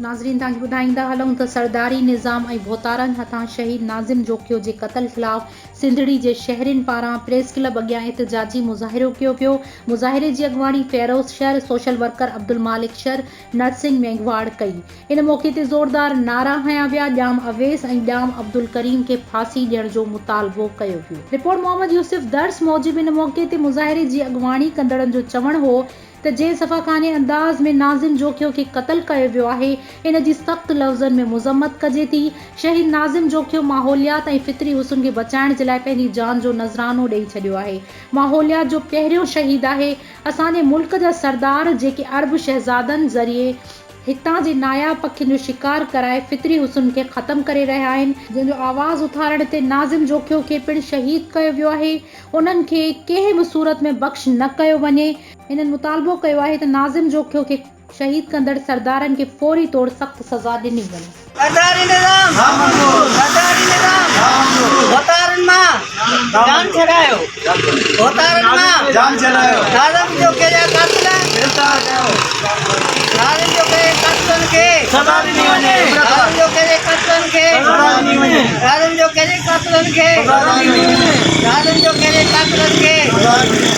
ناظرين توهان کي ٻڌائيندا هلون ته سرداري نظام ۽ ڀوتارن هٿان شهيد ناظم جوکيو جي قتل خلاف سنڌڙي جي شهرين پاران پريس ڪلب اڳيان احتجاجي مظاهرو ڪيو ويو مظاهري جي اڳواڻي فيروز شر، سوشل ورڪر عبدالمالڪ شر، نرسنگ مينگهواڙ ڪئي ان موقعي تي زوردار نعرا هنيا ويا ڄام اويس ۽ ڄام عبدالڪريم کي ڦاسي ڏيڻ جو مطالبو ڪيو ويو. رپورٽ محمد يوسف درس موجب ان موقعي تي مظاهري جي اڳواڻي ڪندڙن جو چوڻ هو ته جنهن سفاڪانه انداز ۾ ناظم جوکيو کي قتل ڪيو ويو آهي ان جي سخت لفظن ۾ مذمت ڪجي ٿي، شهيد ناظم جوکيو ماحوليات ۽ فطري حسن کي بچائڻ جي لاء پنهنجي جان جو نذرانو ڏئي ڇڏيو آهي، ماحوليات جو پهريون شهيد آهي، اسان جي ملڪ جا سردار جيڪي عرب شهزادن ذريعي هتان جي ناياب پکين جو شڪار ڪرائي فطري حسن کي ختم ڪري رهيا آهن، جنهن جو آواز اٿارڻ تي ناظم جوکيو کي پڻ شهيد ڪيو ويو آهي، انهن کي ڪنهن به صورت ۾ بخش نه ڪيو وڃي. هنن مطالبو ڪيو آهي ته ناظم جوکيو کي شهيد ڪندڙ سردارن کي فوري طور سخت سزا ڏني وڃي. سرداري نظام سرداري نظام ڀوتارن مان جان ڇڏايو ڀوتارن مان جان ڇڏايو ناظم جوکي جا قاتل گرفتار ڪيو ناظم جوکي جي قاتلن کي سزا ڏني وڃي ناظم جوکي جي قاتلن کي سزا ڏني وڃي ناظم جوکي جي قاتلن کي سزا ڏني وڃي ناظم جوکي جي قاتلن کي سزا ڏني وڃي.